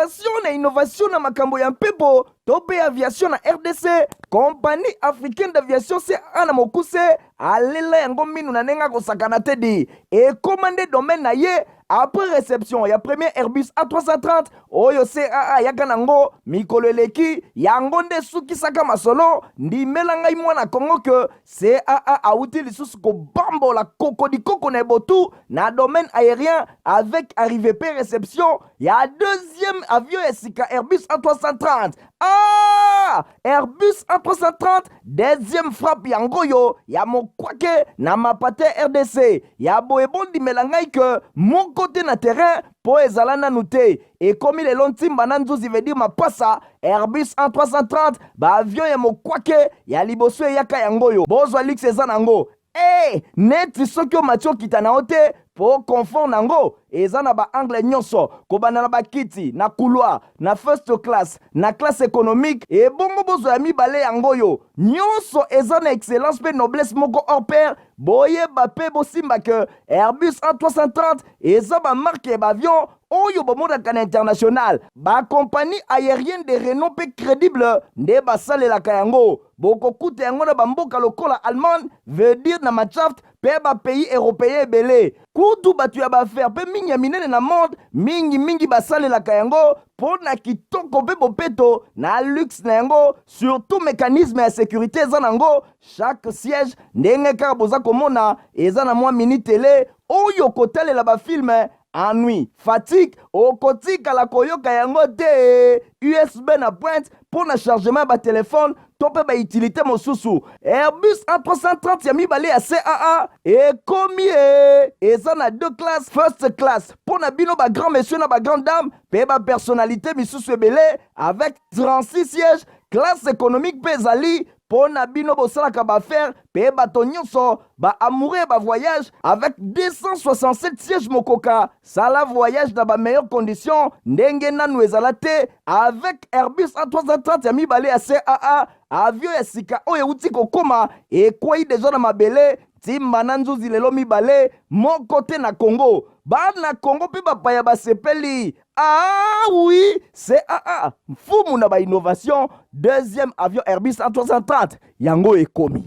Félicitation na innovation na makambo ya mpepo to mpe aviation na RDC. Compagnie africaine d'aviation CAA na mokuse alela yango minu na ndenge akosakana te di ekoma nde domaine na ye après réception ya premier Airbus A330 oyo CAA ayaka nango mikolo eleki. Yango nde esukisaka masolo. Ndimela ngai mwana Kongo ke CAA awuti lisusu kobambola kokodikoko na ebotu na domaine aérien avec arrivée pe réception ya deuxième avion ya sika Airbus A330. Ah, Airbus A330 deuxième frappe yango oyo ya mokwake na mapate RDC ya boye. Bondimela ngai ke moko te na terrain mpo ezala nanu te. Ekomi lelo ntimba na nzuzi, veut dire mapasa. Airbus A330, baavion ya mokwake ya liboso eyaka yango oyo. Bozwa luxe eza nango e neti soki omati okita na yo te mpo confort nango eza na baangle nyonso, kobanda na bakiti na couloir, na first class, na classe économique. Ebongo bozwa ya mibale yango oyo nyonso eza na excellence mpe noblesse moko hors pair. Boyeba mpe bosimba ke Airbus A330 eza bamarque ya baavion oyo bomonaka na international. Bacompagnie aérienne de renom mpe crédible nde basalelaka yango. Bokokuta yango na bamboka lokola Allemagne, veut dire na Mannschaft, mpe bapays européen ebele. Kutu bato ya baaffaires mpe mingi ya minene na monde mingimingi basalelaka yango mpo na kitoko mpe bopeto na luxe na yango. Surtout mécanisme ya sécurité eza nango. Chaque siège, ndenge kaka boza komona, eza na mwa mini télé oyo kotalela bafilm. Ennui, fatigue okotikala koyoka yango te. USB na pointe mpo na chargement ya batelefone to mpe bautilité mosusu. Airbus A330 ya mibale ya CAA ekomi e eza na deux classes: first class mpo na bino bagrand monsieur na bagrand dame mpe bapersonnalité misusu ebele avec 36 sièges. Classe économique mpe ezali mpo na bino bosalaka baaffaires mpe bato nyonso baamoureux ya bavoyage avec 267 sièges. Mokoka sala voyage na bameilleures conditions ndenge nanu ezala te avec Airbus A330 ya mibale ya CAA. Avion ya sika oyo euti kokóma, ekwei deja na mabele ntimba na nzuzi lelo mibale moko te na Congo. Bana Congo mpe bapaya basepeli. Ah oui, CAA mfumu na bainnovation. Deuxième avion Airbus A330 yango ekomi.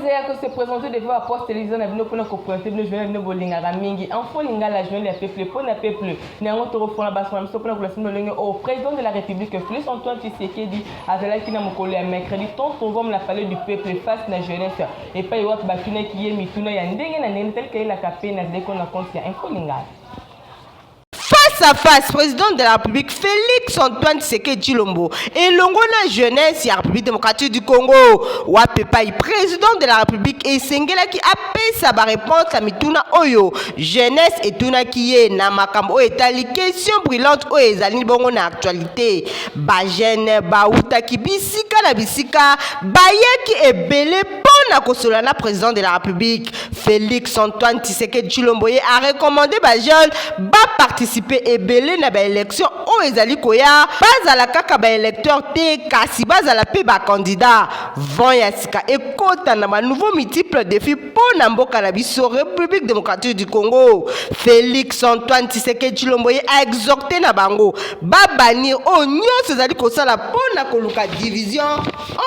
Ya kose présenter devant baposte télévision na bino mpona koprésenter bino journal bino bolingaka mingi, Info Lingala, journal ya peuple mpona peuple. Na yango tokofona basona biso mpona kolasa bino lolenge oyo président de la République Félix Antoine Tshisekedi azalaki na mokolo ya mercredi 30 novembre na Palais du Peuple face na jeunesse, epai wapi batunaki ye mituna ya ndenge na ndenge teleka yelaka mpe nazali kona compte ya Info Lingala. Face à face, président de la République Félix Antoine Tshisekedi Tshilombo elongo na jeunesse ya République démocratique du Congo. Wapi epai président de la République esengelaki apesa baréponse ya mituna oyo jeunesse etunaki ye na makambo oyo etali question brûlante oyo ezali bongo na actualité. Bajeune bautaki bisika na bisika, bayaki ebele mpo na kosolola na président de la République Félix Antoine Tshisekedi Tshilombo. Ye arecommander bajeune baparticiper ebele na baélection oyo ezali koya. Bazala kaka baélecteur te, kasi bazala mpe bacandidat. Vent ya sika ekota na banouveau multiple défi mpo na mboka na biso République démocratique du Congo. Félix Antoine Tshisekedi Tshilombo ye aexhorter na bango babannir oyo nyonso ezali kosala mpo na koluka division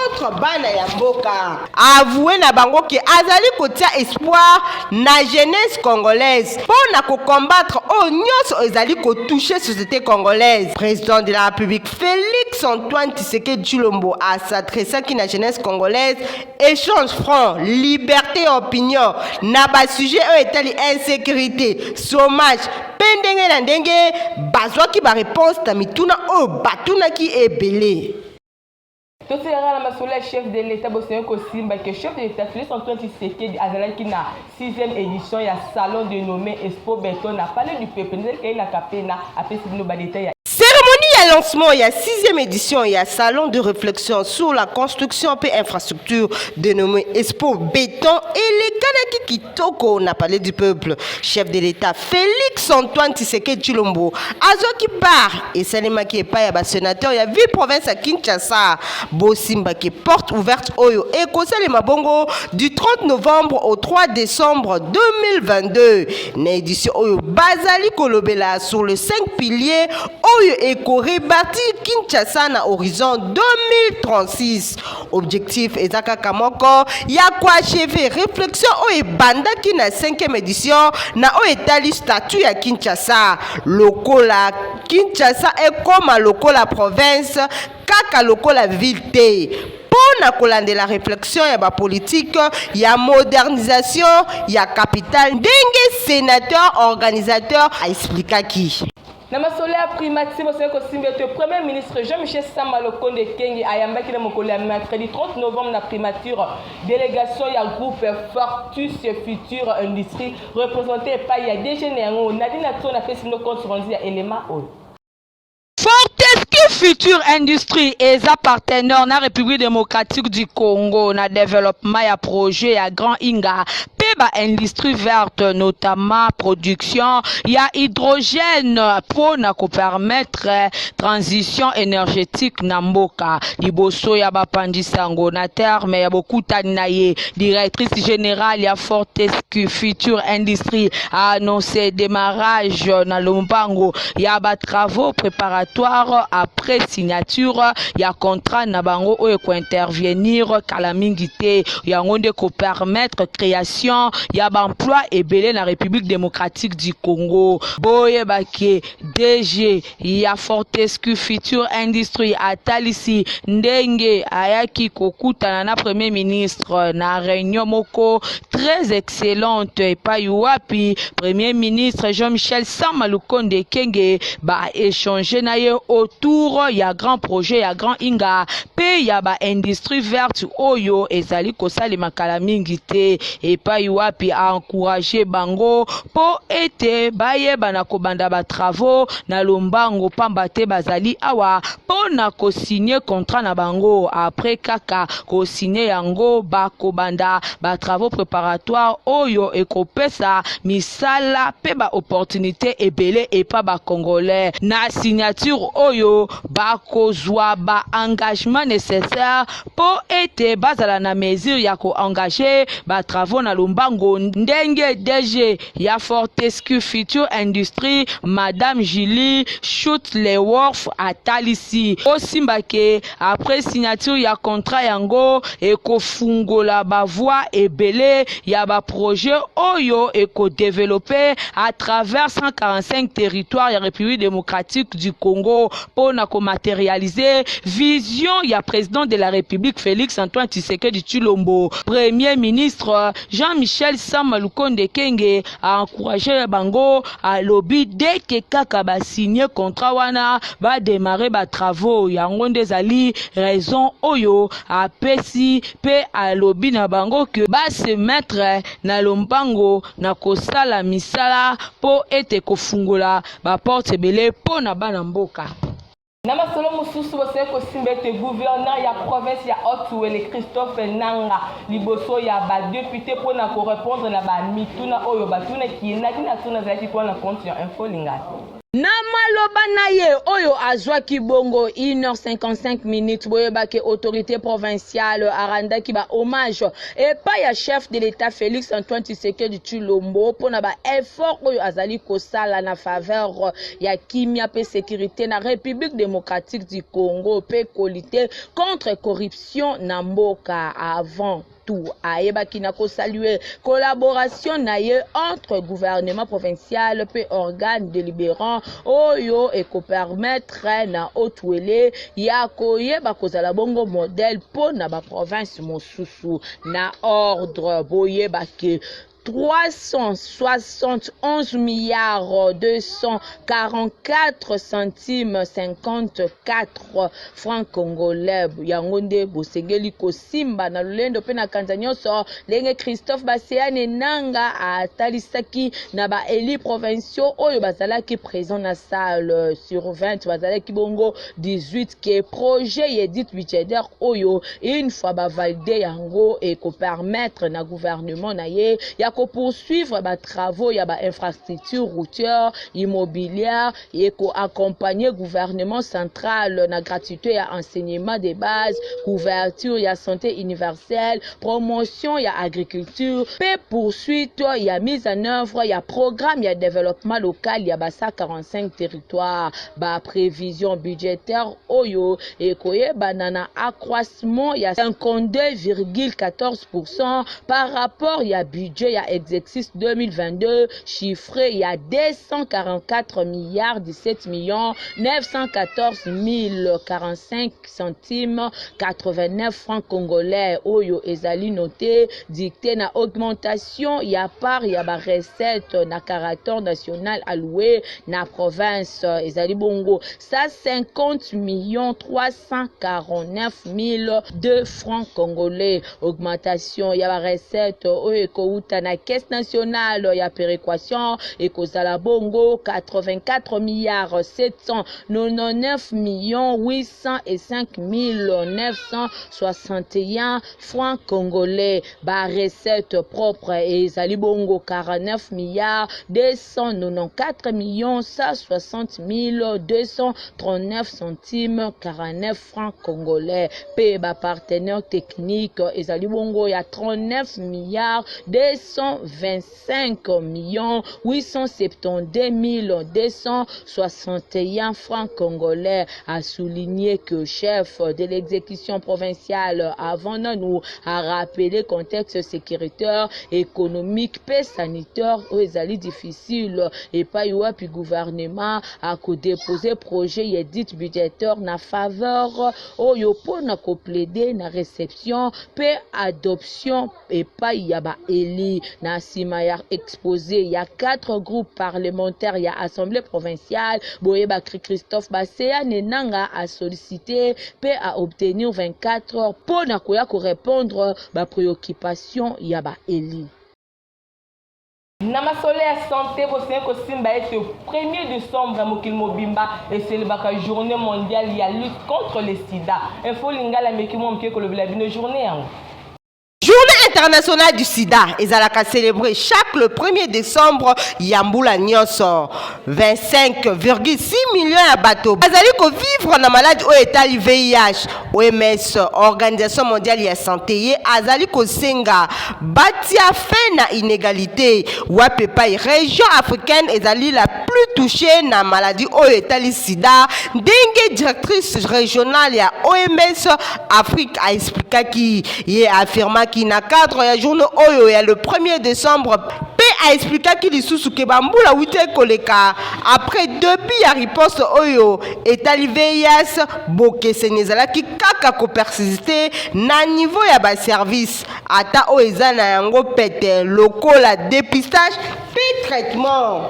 entre bana ya mboka. Avouer na bango ke azali kotia espoir na jeunesse congolaise mpo na kocombattre oyo nyonso ezali kotoucher société congolaise. Président de la République Félix Antoine Tshisekedi Tshilombo as'adressaki na jeunesse congolaise. Échange franc, liberté ya opinion na basujet oyo etali insécurité, chômage mpe ndenge na ndenge. Bazwaki baréponse na mituna oyo batunaki ebele. Totikaka na masolo ya chef de l'État. Bosengi kosimba ke chef de l'État Félix Antoine Tshisekedi azalaki na 6e édition ya salon dénommé Expo Béton na Palais du Peuple. Nzeli kayelaka mpe na apesi bino badétail ya cérémonie. ya lancement ya 6e édition ya salon de réflexion sur la construction mpe infrastructure dénommé Expo Béton elekanaki kitoko na Palais du Peuple. Chef de l'État Félix Antoine Tshisekedi Tshilombo azwaki part esalemaki epai ya basénateur ya ville province ya Kinshasa. Bosimbaki porte ouverte oyo ekosalema bongo du 30 novembre au 3 décembre 2022. Na édition oyo bazali kolobela sur le 5 piliers oyo ekorebâtir Kinshasa na horizon 2036. Objectif eza kaka moko ya koachever réflexion oyo ebandaki na 5e édition na oyo etali statut ya Kinshasa, lokola Kinshasa ekóma lokola province, kaka lokola ville te, mpo na kolandela réflexion ya bapolitike ya modernisation ya capitale, ndenge sénateur organisateur aexplikaki. Na masolo ya primature, bosali kosimba ete Premier ministre Jean-Michel Sama Lukonde Kyenge ayambaki na mokolo ya mercredi 30 novembre na primature délégation ya groupe Fortescue Future Industrie, représenté epai ya DG na yango, Nadine Atso. Napesi bino compte rendu ya elema oyo. Fortescue Future Industrie eza partenaire na République démocratique du Congo na développement ya projet ya Grand Inga mpe baindustrie verte, notamment production ya hydrogène mpo na kopermettre transition énergétique na mboka. Liboso ya bapanzi sango na terme ya bokutani na ye, directrice générale ya Fortescue Future Industrie a annoncé démarrage na lombango ya batravaux préparatoires après signature ya contrat na bango oyo ekointervenir kala mingi te. Yango nde kopermettre création ya baemploi ebele na République démocratique du Congo. Boyebaki DG ya Fortescue Future Industrie atalisi ndenge ayaki kokutana na Premier ministre na réunion moko très excellente, epai wapi Premier ministre Jean-Michel Sama Lukonde Kyenge baéchange na ye autour ya grand projet ya Grand Inga mpe ya baindustrie verte oyo ezali kosalema kala mingi te, epai wapi aencourage bango mpo ete bayeba na kobanda batravaux na lombango, pamba te bazali awa mpo na kosigne contrat na bango. Après kaka kosigne yango, bakobanda batravaux préparatoires oyo ekopesa misala mpe baopportunité ebele epa bacongolais. Na signature oyo, bakozwa baengagement nécessaire mpo ete bazala na mesure ya koengage batravaux na lombango, ndenge DG ya Fortescue Future Industrie, Madame Julie Shuttleworth, atalisi. Osimbake après signature ya contrat yango, ekofungola bavoie ebele ya baprojet oyo ekodéveloppe à travers 145 territoires ya République démocratique du Congo mpo na komatérialiser vision ya président de la République Félix Antoine Tshisekedi Tshilombo. Premier ministre Jean-Michel Sama Lukonde Kyenge aencourage bango, alobi dès que kaka basigne contrat wana, badémarre batravaux. Yango nde ezali raison oyo apesi mpe alobi na bango ke base mettre na lombango na kosala misala mpo ete kofungola baporte ebele mpo na bana mboka. Na masolo mosusu, bosali kosimba ete gouverneur ya province ya Haut-Uele, Christophe Nanga, liboso ya badéputé mpona korépondre na bamituna oyo batunaki ye. Naki na tuna azalaki mpona na compte ya Info Lingala. Na maloba na ye oyo azwaki bongo 1h55 minutes, boyebaki autorité provinciale arandaki bahommage epai ya chef de l'État Félix Antoine Tshisekedi Tshilombo mpona baeffort oyo azali kosala na faveur ya kimia mpe sécurité na République démocratique du Congo mpe kolutter contre corruption na mboka. Avant tout, ayebaki na kosaluer collaboration na ye entre gouvernement provincial mpe organe délibérant oyo ekopermettre na Haut-Uele ya koyeba kozala bongo modèle mpo na baprovince mosusu na ordre. Boyebaki 371 milliards 244 centimes 54 francs congolais. Yango nde bosengeli kosimba na lolendo mpe na kanza nyonso, ndenge Christophe Baseane Nanga atalisaki na ba élus provinciaux oyo bazalaki présent na salle. Sur 20, bazalaki bongo 18, ke projet ya édit budgétaire oyo, une fois bavalide yango, ekopermettre na gouvernement na ye ya kopoursuivre batravaux ya bainfrastructure routière, immobilière, ekoaccompagner gouvernement central na gratuité ya enseignement de base, couverture ya santé universelle, promotion ya agriculture mpe poursuite ya mise en œuvre ya programme ya développement local ya ba 145 territoire. Baprévision budgétaire oyo ekoyebana na accroissement ya 52,14% par rapport ya budget ya exercice 2022, chiffré ya 244 milliards 17 millions 914 045 centimes 89 francs congolais, oyo ezali noté dicté na augmentation ya part ya barecette na caractère national alloué na province, ezali bongo 150 millions 349 002 francs congolais. Augmentation ya barecette oyo ekouta na Caisse nationale ya péréquation ekozala bongo 84 milliards 799 millions 805 961 francs congolais. Barecette propre ezali bongo 49 milliards 294 millions 160 239 centimes 49 francs congolais, mpe bapartenaire technique ezali bongo ya 39 milliards 225 millions 872 261 francs congolais. A souligné que chef de l'exécution provinciale avant nanu a rappelé contexte sécuritaire, économique mpe sanitaire oyo ezali difficile, epai wapi gouvernement akodépose projet ya édit budgétaire na faveur oyo mpona koplaider na réception mpe adoption epai ya baélus. Na nsima ya exposé ya quatre groupes parlementaires ya Assemblée provinciale, boyeba Christophe Baseane Nanga asollicité mpe aobtenir 24 heures mpo na koya korépondre bapréoccupation ya baélus. Na masolo ya santé, bosengi kosimba ete 1er décembre, mokili mobimba eselebaka Journée mondiale ya lutte contre le sida. Info Lingala ameki mwa moke kolobela bino journée yango. Journée internationale du sida ezalaka célébré chaque le 1er décembre ya mbula nyonso. 25,6 millions ya bato bazali kovivre na maladi oyo etali VIH. OMS, Organisation mondiale ya santé, ye azali kosenga batia fin na inégalité, wapi epai région africaine ezali la plus touchée na maladi oyo etali sida, ndenge directrice régionale ya OMS Afrique aexplikaki. Ye afirmaki na cadre ya journée oyo ya le 1er décembre, mpe aexplikaki lisusu ke bambula wuti ekoleka après début ya riposte oyo etali VIH, bokeseni ezalaki kaka kopersiste na niveau ya baservice, ata oyo eza na yango pete lokola dépistage mpe traitement.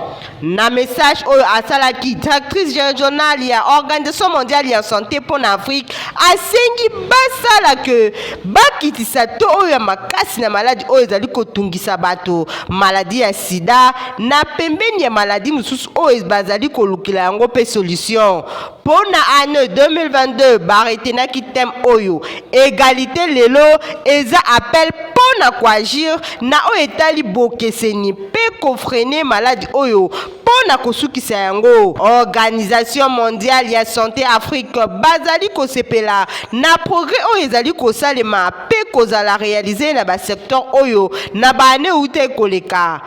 Na message oyo asalaki, directrice régionale ya Organisation mondiale ya santé mpo na Afrique asengi basala ke bakitisa to oyo ya makasi na maladi oyo ezali kotungisa bato, maladi ya sida, na pembeni ya maladi mosusu oyo bazali kolukela yango mpe solution. Mpo na année 2022, baretenaki thème oyo: égalité lelo eza appel mpo na koagir na oyo etali bokeseni mpe kofreiner maladi oyo mpo na kosukisa yango. Organisation mondiale ya santé Afrique bazali kosepela na progrès oyo ezali kosalema mpe kozala réalisé na basecteur oyo na baannée euta ekoleka.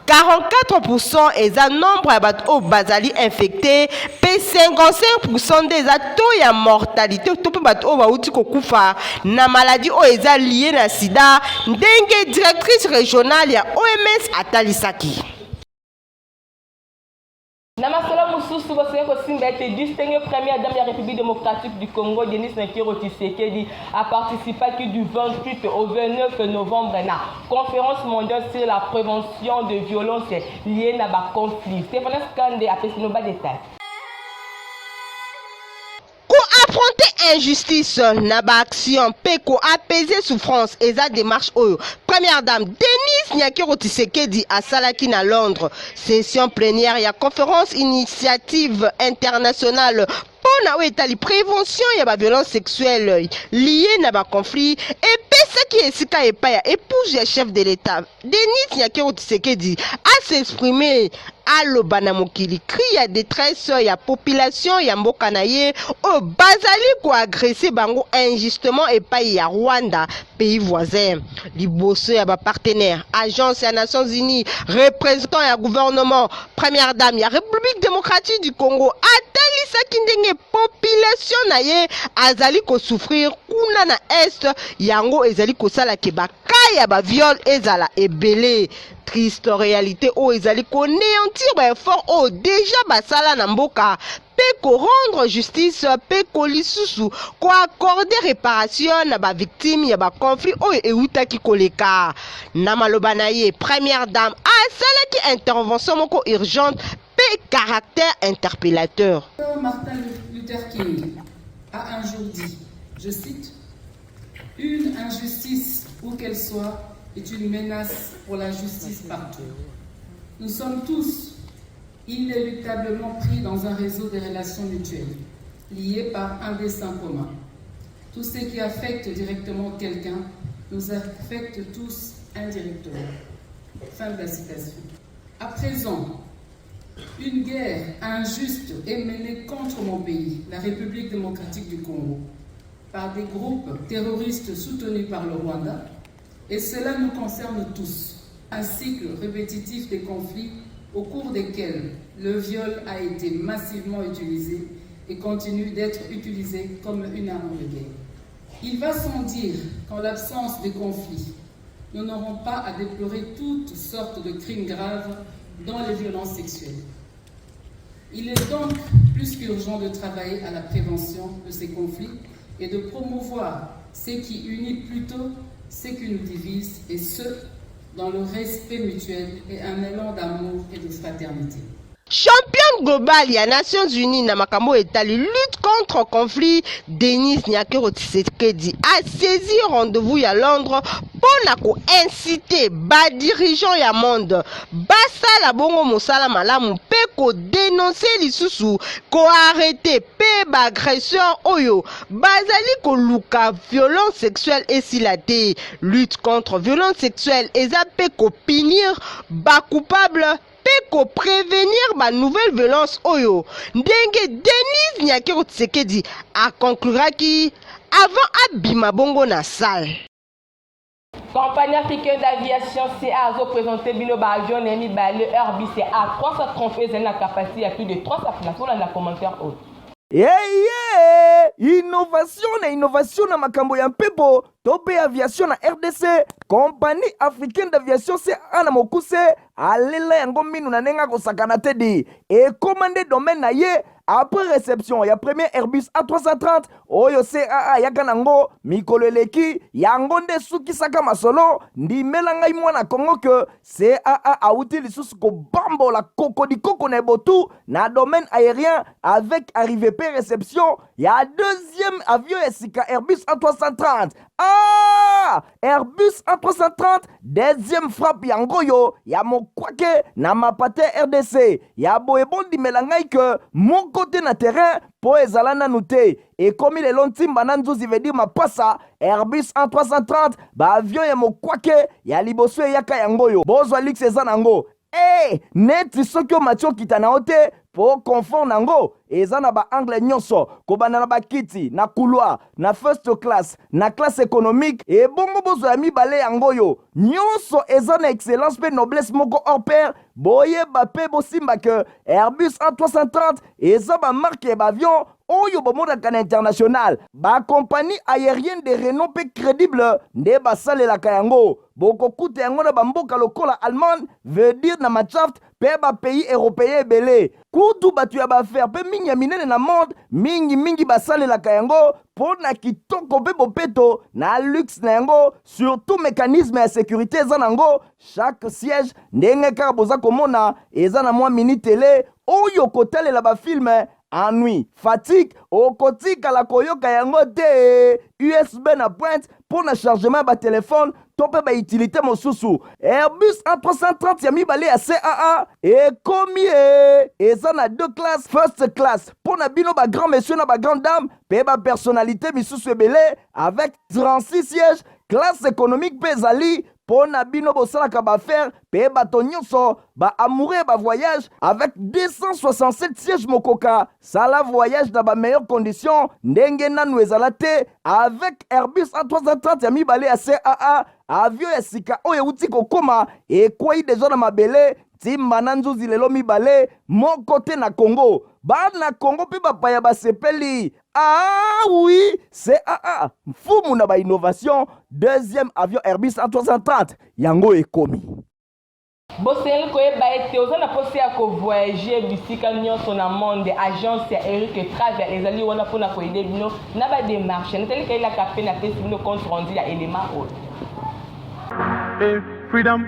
44% eza nombre ya bato oyo bazali infecté, mpe 55% nde eza taux ya mortalité to mpe bato oyo bauti kokufa na maladi oyo eza lié na sida, ndenge directrice régionale ya OMS atalisaki. Na masolo mosusu, bosengeli kosimba ete distingue première dame ya République démocratique du Congo, Denise Nyakeru Tshisekedi, aparticipaki du 28 au 29 novembre na conférence mondiale sur la prévention de violences liées na ba conflits. Stéphanes Kande apesi bino ba détails. Ko affronter injustice na ba action mpe ko apaiser souffrance eza demarche oyo première dame Denise Nyakeru Tshisekedi asalaki na Londres. Session plenière ya conférence initiative internationale mpo na oyo etali prévention ya ba violence sexuelle liée na ba conflit epesaki esika epai ya épouse ya chef de l'État Denise Nyakeru Tshisekedi a s'exprimer, aloba na mokili cri ya détresse ya population ya mboka na ye oyo bazali koagresser bango injustement epai ya Rwanda, pays voisin. Liboso ya bapartenaire, agence ya Nations Unies, représentant ya gouvernement, première dame ya République démocratique du Congo atalisaki ndenge population na ye azali kosouffrir kuna na Est. Yango ezali kosala ke bacas ya baviol ezala ebele. Triste réalité oyo ezali konéantir baeffort oyo déjà basala na mboka mpe korendre justice mpe kolisusu koaccorder réparation na bavictime ya baconflit oyo eutaki koleka. Na maloba na ye, première dame asalaki intervention moko urgente mpe caractère interpellateur. Martin Luther King a un jour dit, je cite, «Une injustice, où qu'elle soit, est une menace pour la justice partout. Nous sommes tous inéluctablement pris dans un réseau de relations mutuelles, liés par un destin commun. Tout ce qui affecte directement quelqu'un nous affecte tous indirectement.» Fin de la citation. À présent, une guerre injuste est menée contre mon pays, la République démocratique du Congo, par des groupes terroristes soutenus par le Rwanda, et cela nous concerne tous. Un cycle répétitif des conflits au cours desquels le viol a été massivement utilisé et continue d'être utilisé comme une arme de guerre. Il va sans dire qu'en l'absence de conflits, nous n'aurons pas à déplorer toutes sortes de crimes graves, dont les violences sexuelles. Il est donc plus qu'urgent de travailler à la prévention de ces conflits et de promouvoir ce qui unit plutôt ce qui nous divise, et ce, dans le respect mutuel et un élan d'amour et de fraternité. Champion global ya Nations Unies na makambo etali lutte contre conflit, Denise Nyakeru Tshisekedi asaisi rendez-vous ya Londres mpo na koinciter badirigeant ya monde basala bongo mosala malamu mpe kodénoncer lisusu koarrêter mpe baagresseur oyo bazali koluka violence sexuelle esila te. Lutte contre violence sexuelle eza mpe kopunir bacoupable mpe koprévenir banouvelle violence oyo, ndenge Denise Nyakeru Tshisekedi aconcluraki avant abima bongo na salle. Compagnie africaine d'aviation CA azoprésente bino baavion na ye mibale Airbus A330 ezali na capacité ya plus de 300 places. Olanda commentaire oyo. Eye innovation na innovation na makambo ya mpepo to mpe aviation na RDC, Compagnie africaine d'aviation CA na mokuse alela yango minu na ndenge akosakana te di ekóma nde domaine na ye. Après réception ya premier Airbus A330 oyo CAA ayaka nango mikolo eleki, yango nde esukisaka masolo. Ndimela ngai mwana Kongo ke CAA awuti lisusu kobambola kokodikoko na ebotu na domaine aérien avec arrivée pe réception ya deuxième avion ya sika Airbus A330. Ah, Airbus A330 deuxième frappe yango oyo ya mokwake na mapate RDC ya boye. Bondimela ngai ke moko te na terrain mpo ezala nanu te. Ekomi lelo ntimba na nzuzi, veut dire mapasa. Airbus A330, baavion ya mokwake ya liboso eyaka yango oyo. Bozwa luxe eza nango e neti soki omati okita na yo te mpo confort nango eza na baangle nyonso, kobanda na bakiti na couloir, na first class, na classe économique. Ebongo bozwa ya mibale yango oyo nyonso eza na excellence mpe noblesse moko hors pair. Boyeba mpe bosimba ke Airbus A330 eza bamarque ya baavion. oyo bomonaka na international. Bakompani aérienne de renom mpe crédible nde basalelaka yango. Bokokuta yango na bamboka lokola Allemagne, veut dire na Mannschaft mpe bapays européen ebele. Kutu bato ya baaffaire mpe mingi ya minene na monde mingimingi basalelaka yango mpo na kitoko mpe bopeto na luxe na yango, surtout mécanisme ya sécurité eza nango. Chaque siège, ndenge kaka boza komona, eza na mwa mini télé oyo kotalela bafilms. Ennui, fatigue, okotikala koyoka yango te. USB na pointe mpo na chargement ya batelefone to mpe bautilité mosusu. Airbus A330 ya mibale ya CAA ekomi e eza na deux classes: first class mpo na bino bagrand monsieur na bagrand dame mpe bapersonnalité misusu ebele avec 36 sièges. Classe économique mpe ezali mpo na bino bosalaka baaffaire mpe bato nyonso baamoureux ya bavoyage avec 267 sièges. Mokoka sala voyage na bameilleures conditions ndenge nanu ezala te avec Airbus A330 ya mibale ya CAA, avion ya sika oyo euti kokóma, ekwei deja na mabele ntimba na nzuzi lelo mibale moko te na Congo. Bana Congo mpe bapaya basepeli. Ah oui, CAA, mfumu na bainnovation. Deuxième avion Airbus A330 yango ekomi. Bosengeli koyeba ete oza na mposa ya kovoyage bisika nyonso na monde, agence ya Eric Travel ezali wana mpona koaider bino na badémarche. Natali kayelaka mpe napesi bino compte rendu ya elema oyo. Hey, freedom.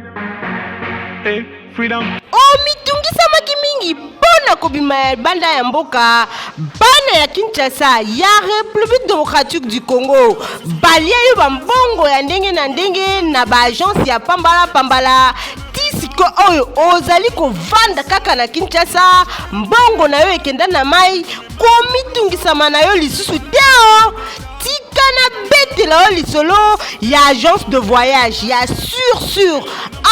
Hey, freedom. Omitungisamaki mingi mpo na kobima ya banda ya mboka. Bana ya Kinshasa, ya République démocratique du Congo, balia yo bambongo ya ndenge na ndenge na baagence ya pambala-pambala. Ti siko oyo ozali kovanda kaka na Kinshasa, mbongo na yo ekenda na mai. Komitungisama na yo lisusu te o. Tika nabetela yo lisolo ya agence de voyage ya sûr sûr,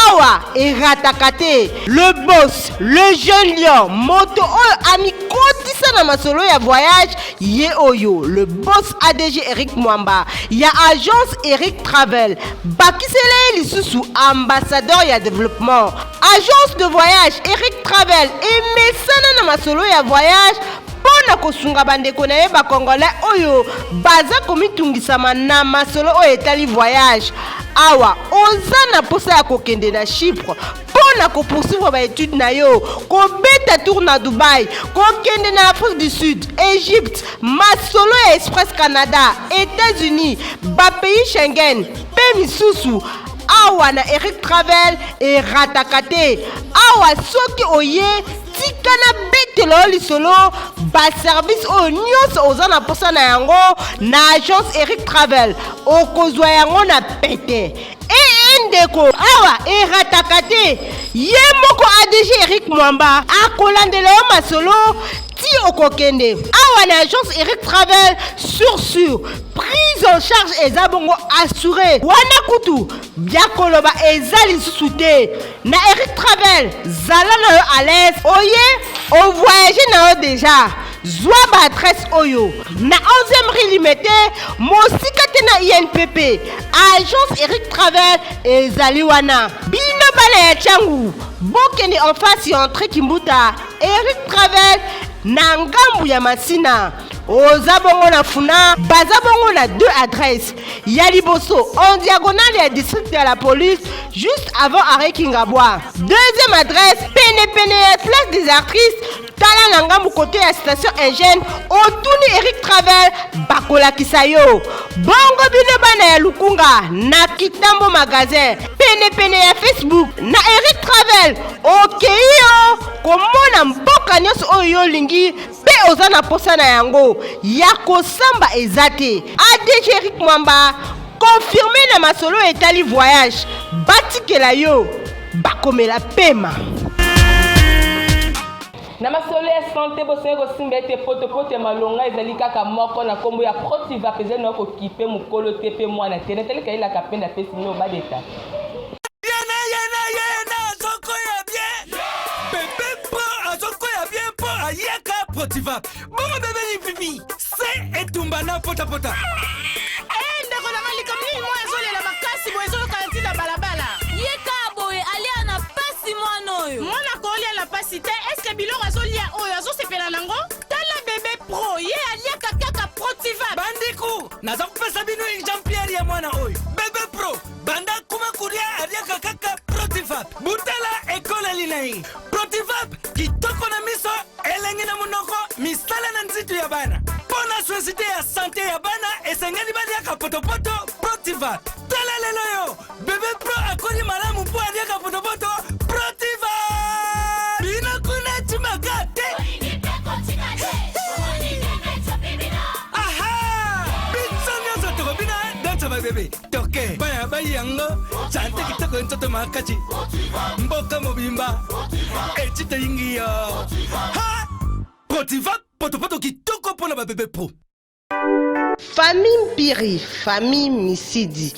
awa erataka te. Le boss, le jeune lion, moto oyo amikotisa na masolo ya voyage, ye oyo, le boss ADG Eric Mwamba ya agence Eric Travel. Bakisela ye lisusu ambassadeur ya développement. Agence de voyage Eric Travel emesana na masolo ya voyage mpo na kosunga bandeko na ye bacongolais oyo baza komitungisama na masolo oyo etali voyage. Awa oza na mposa ya kokende na Chypre mpo na kopoursuivre baétude na yo, kobeta tour na Dubai, kokende na Afrique du Sud, Égypte, masolo ya Express Canada, États-Unis, bapays Schengen mpe misusu, awa na Eric Travel erataka te. Awa soki oye, tika na betela yo lisolo. Baservice oyo nyonso oza na mposa na yango na agence Eric Travel, okozwa yango na pete. Ee ndeko, awa erataka te. Ye moko ADG Eric Mwamba akolandela yo masolo ti okokende. Awa na agence Eric Travel, sur sur prise en charge eza bongo assuré. Wana kutu bya koloba eza lisusu te. Na Eric Travel, zala na yo à l'aise. Oye ovoyage na yo déjà, zwa baadresse oyo: na 11e rue Limete, mosika te na INPP. Agence Eric Travel ezali wana. Bino bana ya Tshangu, bokende en face ya entrée Kimbuta, Eric Travel na ngambu ya Masina. Oza bongo na Funa, baza bongo na deux adresses. Ya liboso, en diagonale ya district ya la police, juste avant arrêt Kingabwa. Deuxième adresse, penepene ya place des Artistes, tala na ngambu kote ya station Engen. Otuni Eric Travel, bakolakisa yo bongo. Bino bana ya Lukunga, na Kitambo magasin, penepene ya Facebook, na Eric Travel okei yo komona mboka nyonso oyo yo olingi mpe oza na posa na yango. Ya kosamba eza te. ADG Eric Mwamba, confirmé na masolo etali voyage, batikela yo bakomela pema. Na masolo ya santé, bosenge kosimba ete potopoto ya malonga ezali kaka moko na nkombo ya Protiva mpenza na kokipe mokolo te mpe mwana te. Natali kayelaka mpe napesi bino badeta. Yena yena yena, azokoya bien. Bébé pro azokoya bien mpo ayaka Protiva. Bongo bébé lipipi se etumba na potapota. Ndeko nanga, likambo nini? Mwa ezolela makasi boye, ezoyoka ntina balabala. Ye kaka boye alia na pasi, mwana oyo. Mwana kolia na pasi te. Eske biloko azolia oyo azosepela nango? Tala bébé pro, ye alia. Naza kopesa bino exemplaire ya mwana oyo bebe pro banda kuma kolia aliaka kaka Protivap. Butala ekoleli na ye Protivap kitoko na miso, elengi na monoko, misala na nzitu ya bana. Mpo na societe ya sante ya bana esengeli baliaka potopoto Protivap. Tala lelo yo bebe pro akoli malamu mpo aliaka potopoto Protivap. Bino kuna timaka te. Aha! Biso nyonso tokobina dansa babebe toke bana bayi yango sante kitoko nzoto makasi mboka mobimba eti toyingi yo ha Protiva potopoto kitoko mpo na babebe pro. Famille Mpiri, famille Misidi,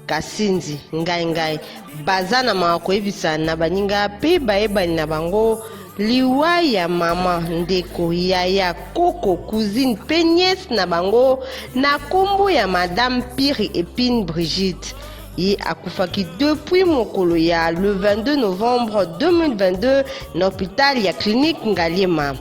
Kasindi, ngai ngai baza na mawa koyebisa na baninga pe bayebani na bango liwa ya mama, ndeko, yaya, koko, cousine pe nièce na bango na kombo ya madame Mpiri Epine Brigitte. Ye akufaki depuis mokolo ya le 22 novembre 2022 na hôpital ya clinique Ngaliema.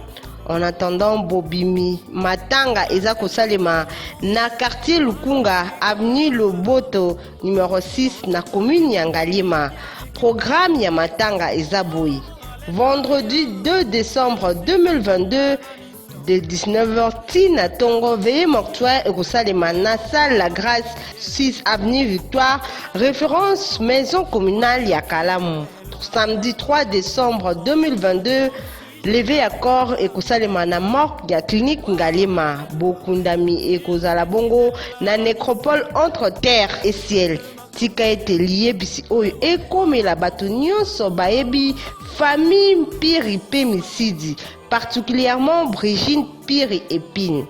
En attendant bobimi, matanga eza kosalema na quartier Lukunga, avenue Loboto numero 6 na commune ya Ngaliema. Programme ya matanga eza boye: vendredi 2 décembre 2022 de 19h ti na tongo, veillée mortuaire ekosalema na salle La Grâce, 6 avenue Victoire, référence maison communale ya Kalamu. Samedi 3 décembre 2022, levée ya corps ekosalema na morgue ya clinique Ngaliema. Bokundami ekozala bongo na nécropole entre terre et ciel. Tika ete liyebisi oyo ekomela bato nyonso bayebi famille Mpiri pe Misidi, particulièrement Brigitte Mpiri Epine.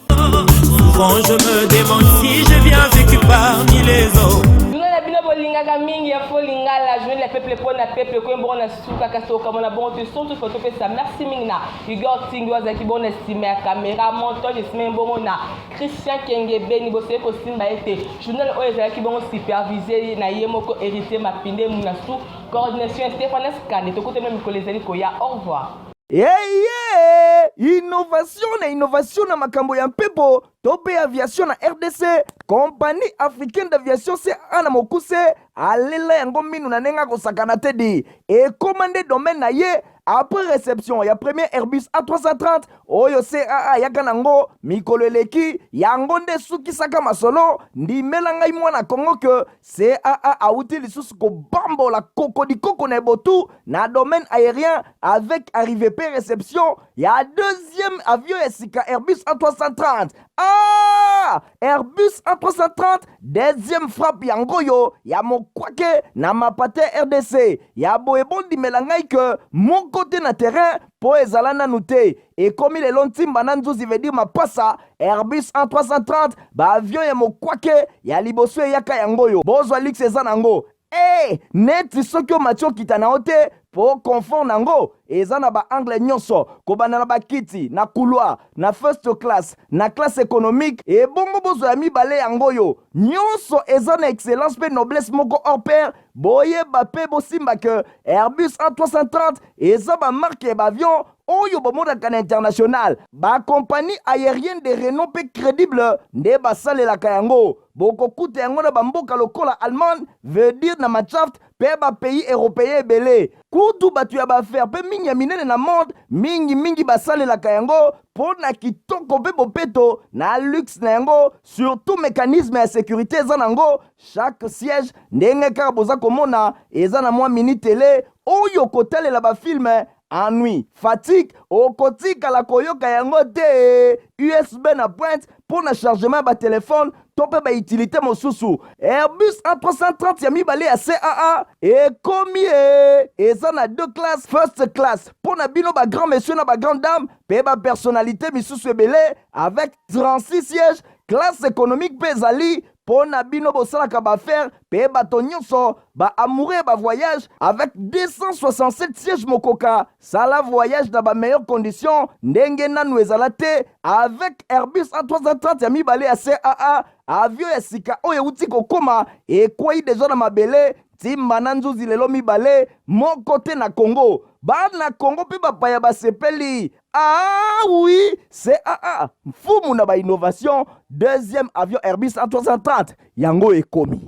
Souvent je me demande si j'ai bien vécu parmi les autres. Bino na bino bolingaka mingi ya fo lingala journée ya peuple mpo na peuple koyemba bongo na suka, kasi okamona bongo te sonto fo topesa merci mingi na Igor Tingi oyo azalaki bongo na nsima ya caméra montage, esima bongo na Christian Kenge Beni. Boseye kosimba ete journal oyo ezalaki bongo supervisé na ye moko Héritier Mapinde Munasu, coordination Stéphanes Kande. Tokutana mikolo ezali koya, au revoir. Eye innovation na innovation na makambo ya mpepo to mpe aviation na RDC, Compagnie africaine d'aviation CAA na mokuse alela yango minu na ndenge akosakana te di ekóma nde domaine na ye. Après réception ya premier Airbus A330 oyo CAA ayaka nango mikolo eleki, yango nde esukisaka masolo. Ndimela ngai mwana Kongo ke CAA awuti lisusu kobambola kokodikoko na ebotu na domaine aérien avec arrivée pe réception ya deuxième avion ya sika Airbus A330. Ah! Airbus A330 deuxième frappe yango oyo ya mokwake na mapate RDC ya boye. Bondimela ngai ke moko te na terrain mpo ezala nanu te. Ekomi lelo ntimba na nzuzi, veut dire mapasa. Airbus A330, baavion ya mokwake ya liboso eyaka yango oyo. Bozwa luxe eza nango e neti soki omati okita na yo te mpo confort nango eza na baangle nyonso, kobanda na bakiti na couloir, na first class, na classe économique. Ebongo bozwa ya mibale yango oyo, nyonso eza na excellence mpe noblesse moko hors pair. Boyeba mpe bosimba ke Airbus A330 eza bamarque ya baavion oyo bomonaka na international. Bacompagnie aérienne de renom mpe crédible nde basalelaka yango. Bokokuta yango na bamboka lokola Allemagne, veut dire na Mannschaft, mpe bapays européen ebele. Kutu bato ya baaffaire mpe mingi ya minene na monde mingimingi basalelaka yango mpo na kitoko mpe bopeto na luxe na yango, surtout mécanisme ya sécurité eza nango. Chaque siège, ndenge kaka boza komona, eza na mwa mini télé oyo kotalela bafilme. Ennui, fatigue okotikala koyoka yango te. USB na pointe mpo na chargement ya batelefone to mpe bautilité mosusu. Airbus A330 ya mibale ya CAA ekomi e eza na deux classes: first class mpo na bino bagrand monsieur na bagrand dame mpe bapersonnalité misusu ebele avec 36 sièges. Classe économique mpe ezali mpo na bino bosalaka baaffaire mpe bato nyonso baamoureux ya bavoyage avec 267 sièges. Mokoka sala voyage na bameilleure condition ndenge nanu ezala te avec Airbus A330 ya mibale ya CAA. Avion ya sika oyo euti kokóma, ekwei deja na mabele ntimba na nzuzi lelo mibale moko te na Congo. Bana Congo mpe bapaya basepeli. Ah oui, CAA, mfumu na ba innovation, deuxième avion Airbus A330 yango ekomi.